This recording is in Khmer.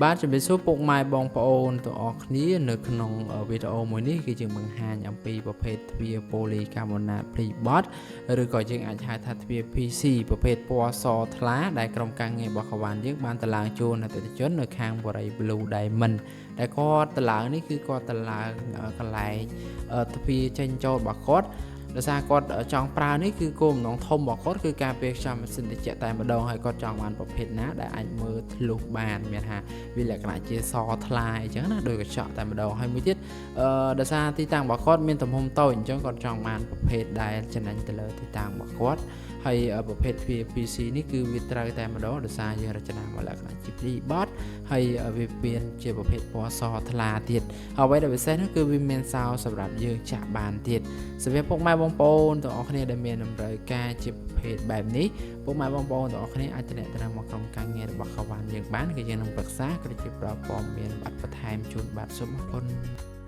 បាទជំរាបសួរពុកម៉ែបងប្អូនទាំងអស់គ្នានៅក្នុងវីដេអូមួយនេះគឺយើងបង្ហាញអំពីប្រភេទទ្វារប៉ូលីកាបូណាតភ្លីបត់ឬក៏យើងអាចហៅថាទ្វារ PC ប្រភេទពណ៌សថ្លាដែលក្រុមការងាររបស់កវ៉ាន់យើងបានតម្លើងជូនអតិថិជននៅខាងបរិយ Blue Diamond ដែលគាត់តម្លើងនេះគឺគាត់តម្លើងកន្លែងទ្វារចេញចូលរបស់គាត់ដោយសារគាត់ចង់ប្រើនេះគឺគោលបំណងធំរបស់គាត់គឺការពារខ្យល់ម៉ាស៊ីនត្រជាក់តែម្ដងហើយគាត់ចង់បានប្រភេទណាដែលអាចមើលធ្លុះបានមានថាវាលក្ខណៈជាសថ្លាអញ្ចឹងណាដោយកញ្ចក់តែម្ដងហើយមួយទៀតអឺដោយសារទីតាំងរបស់គាត់មានទំហំតូចអញ្ចឹងគាត់ចង់បានប្រភេទដែលចំណេញទៅលើទីតាំងរបស់គាត់ហើយប្រភេទទ្វារ PC នេះគឺវាត្រូវតែម្ដងដោយសារយើងរចនាមកលក្ខណៈជា បត់ហើយវាមានជាប្រភេទពណ៌សថ្លាទៀតអ្វីដែលពិសេសនោះគឺវាមានសោសម្រាប់យើងចាក់បានទៀតសម្រាប់ពុកម៉ែបងប្អូនទាំងអស់គ្នាដែលមានតម្រូវការជាប្រភេទបែបនេះពុកម៉ែបងប្អូនទាំងអស់គ្នាអាចទំនាក់ទំនងមកក្រុមការងាររបស់កវ៉ាន់យើងបានគឺយើងនឹងប្រឹក្សាក៏ដូចជាផ្ដល់ព័ត៌មានបាត់បន្ថែមជូនបាទសូមអរគុណ។